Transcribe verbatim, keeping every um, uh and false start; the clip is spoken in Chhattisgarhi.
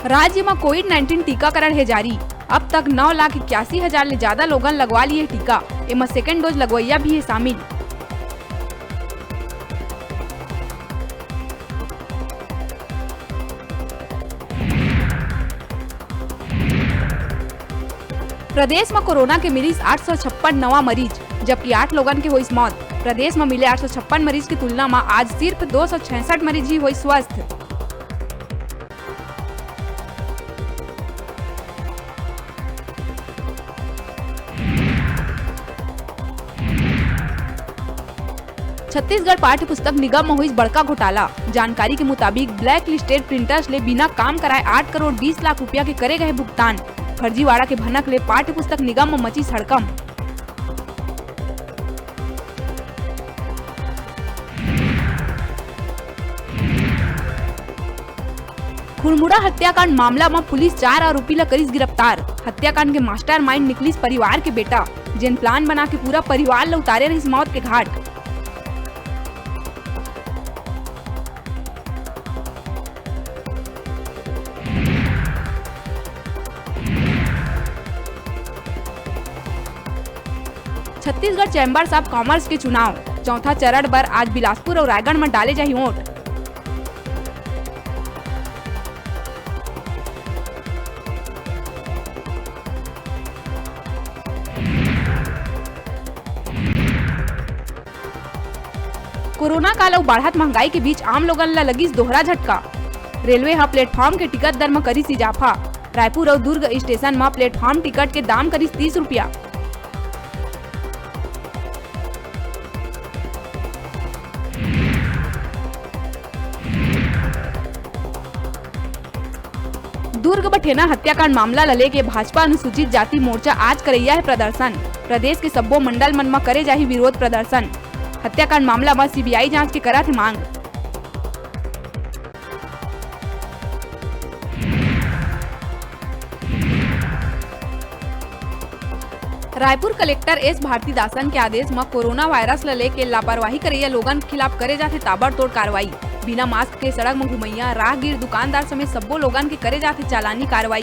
राज्य म कोविड नाइनटीन टीकाकरण हे जारी। अब तक नौ लाख इक्यासी हजार ले जादा लोगन लगवा लिए टीका। एमा सेकेंड डोज लगवइया भी हे शामिल। प्रदेश म कोरोना के मिलिस आठ सौ छप्पन नवा मरीज, जबकि आठ लोगन के होइस मौत। प्रदेश म मिले आठ सौ छप्पन मरीज के तुलना म आज सिर्फ दो सौ छियासठ मरीज ही होइस स्वस्थ। छत्तीसगढ़ पाठ्य पुस्तक निगम म होइस बड़का घोटाला। जानकारी के मुताबिक, black listed printers ले बिना काम कराए आठ करोड़ बीस लाख रुपया के करे गए भुगतान। फर्जीवाड़ा के भनक ले पाठ्य पुस्तक निगम म मचिस हड़कंप। खुड़मुड़ा हत्याकांड मामला म पुलिस चार आरोपी ल करिस गिरफ्तार। हत्याकांड के मास्टरमाइंड निकलिस परिवार के बेटा, जेन प्लान बना के पूरा परिवार ल उतारे रहिस मौत के घाट। छत्तीसगढ़ Chambers of Commerce के चुनाव, चौथा चरण बर आज बिलासपुर अउ रायगढ़ म डाले जाही वोट। कोरोना काल अउ बाढ़त महंगाई के बीच आम लोगन ल लगिस दोहरा झटका। रेलवे ह प्लेटफॉर्म के टिकट दर म करिस इजाफा। रायपुर अउ दुर्ग स्टेशन म प्लेटफॉर्म टिकट के दाम करिस तीस रुपया। दुर्ग बठेना हत्याकांड मामला ल लेके भाजपा अनुसूचित जाति मोर्चा आज करइया हे प्रदर्शन। प्रदेश के सब्बो मंडल मन म करे जाही विरोध प्रदर्शन। हत्याकांड मामला म सीबीआई जांच के करत हे मांग। रायपुर कलेक्टर एस भारतीदासन के आदेश म कोरोना वायरस ल लेके लापरवाही करइया लोगन के खिलाफ करे जाथे ताबड़तोड़ कार्रवाई। बिना मास्क के सड़क म घुमइया, राहगीर, दुकानदार समेत सब्बो लोगन के करे जाथे चालानी कार्रवाई।